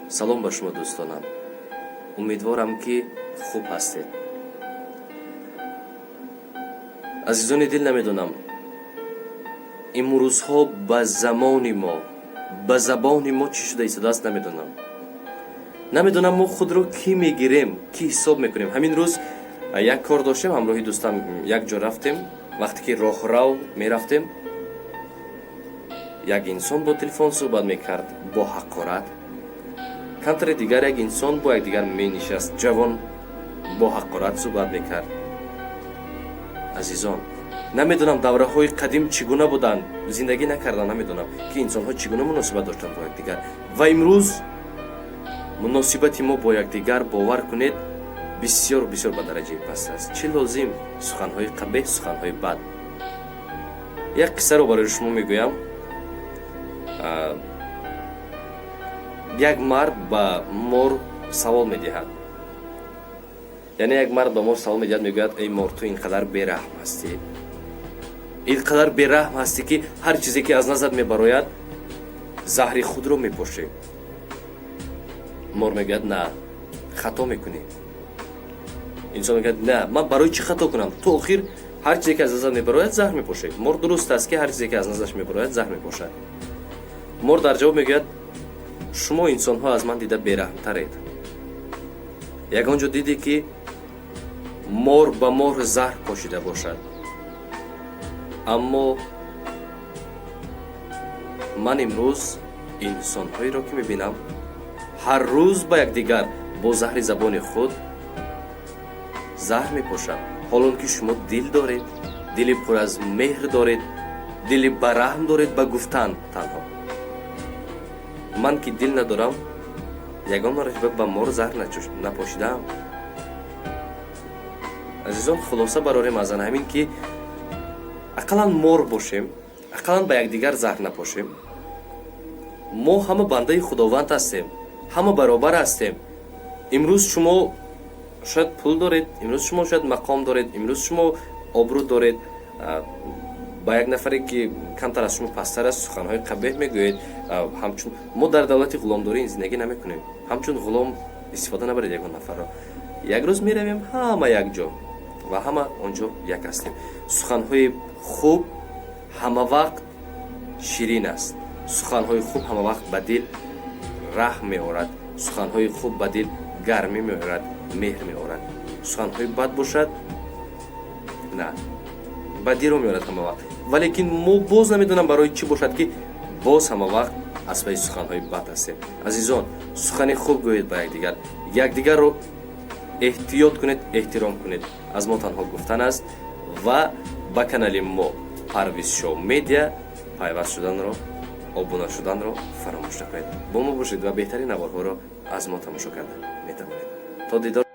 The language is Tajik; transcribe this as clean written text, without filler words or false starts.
Салом ба шумо, дӯстонам. Умедворам, ки хуб ҳастед. Азизони дил, намедонам, имрӯзҳо ба замони мо, ба забони мо чӣ шуда истодааст, намедонам. Намедонам, мо худро кӣ мегирем, кӣ ҳисоб мекунем. Ҳамин рӯз як кор доштем, ҳамроҳи дӯстам як ҷо рафтем. Вақте ки роҳрав мерафтем, як инсон бо телефон суҳбат мекард бо ҳақорат. Камтаре дигар як инсон бо якдигар менишаст, ҷавон бо ҳақорат суҳбат мекард. Азизон, намедонам, давраҳои қадим чӣ гуна буданд, зиндагӣ накардам, намедонам, ки инсонҳо чӣ гуна муносибат доштанд бо якдигар. Ва имрӯз муносибати мо бо якдигар, бовар кунед, бисёр, бисёр ба дараҷаи паст аст. Чӣ лозим суханҳои қабеҳ, суханҳои бад? Як қиссаро барои шумо мегӯям. Як мард ба мор савол медиҳад, яъне як мард ба мор савол медиҳад, мегӯяд: «Эй мор, ту ин қадар бераҳм ҳастӣ, ин қадар бераҳм ҳастӣ, ки ҳар чизе ки аз назар мебарояд, заҳри худро мепошӣ». Мор мегӯяд: «На, хато мекунӣ». Инсон мегӯяд: «На, ман барои чӣ хато кунам? Ту охир ҳар чизе ки аз назар мебарояд, заҳр мепошӣ». Мор дуруст аст, ки ҳар чизе ки аз назараш мебарояд, заҳр мепошад. Мор дар ҷавоб мегӯяд: «Шумо инсонҳо аз ман дида бераҳмтаред. Ягон ҷо дидӣ, ки мор ба мор заҳр пошида бошад? Аммо ман имрӯз инсонҳоеро ки мебинам, ҳар рӯз ба якдигар бо заҳри забони худ заҳр мепошанд, ҳолон ки шумо дил доред, дили пур аз меҳр доред, дили бараҳм доред ба гуфтан танҳо. Ман ки дил надорам, ягон маротиба ба мор заҳр напошидаам». Азизон, хулоса барорем аз ана ҳамин, ки ақаллан мор бошем, ақаллан ба якдигар заҳр напошем. Мо ҳама бандаи Худованд ҳастем, ҳама баробар ҳастем. Имрӯз шумо шояд пул доред, имрӯз шумо шояд мақом доред, имрӯз шумо обрӯ доред, ба як нафаре ки камтар аз шумо пасттар аст, суханҳои қабеҳ мегӯед. Ҳамчун мо дар давлати ғуломдорӣ зиндагӣ намекунем, ҳамчун ғулом истифода набаред ягон нафарро. Як рӯз меравем ҳама якҷо ва ҳама он ҷо як ҳастем. Суханҳои хуб ҳама вақт ширин аст, суханҳои хуб ҳама вақт ба дил раҳм меорад, суханҳои хуб ба дил гармӣ меорад, меҳр меорад. Суханҳои бад бошад, на, бадиро меорад ҳама вақт. Валекин мо боз намедонам, барои чӣ бошад, ки боз ҳама вақт аз пайи суханҳои бад ҳастем. Азизон, сухани хуб гӯед ба якдигар, якдигарро эҳтиёт кунед, эҳтиром кунед. Аз мо танҳо гуфтан аст ва ба канали мо Парвиз Шоу Медиа пайваст шуданро, обуна шуданро фаромӯш накунед. Бо мо бошед ва беҳтарин наворҳоро аз мо тамошо карда метавонед. То дидор.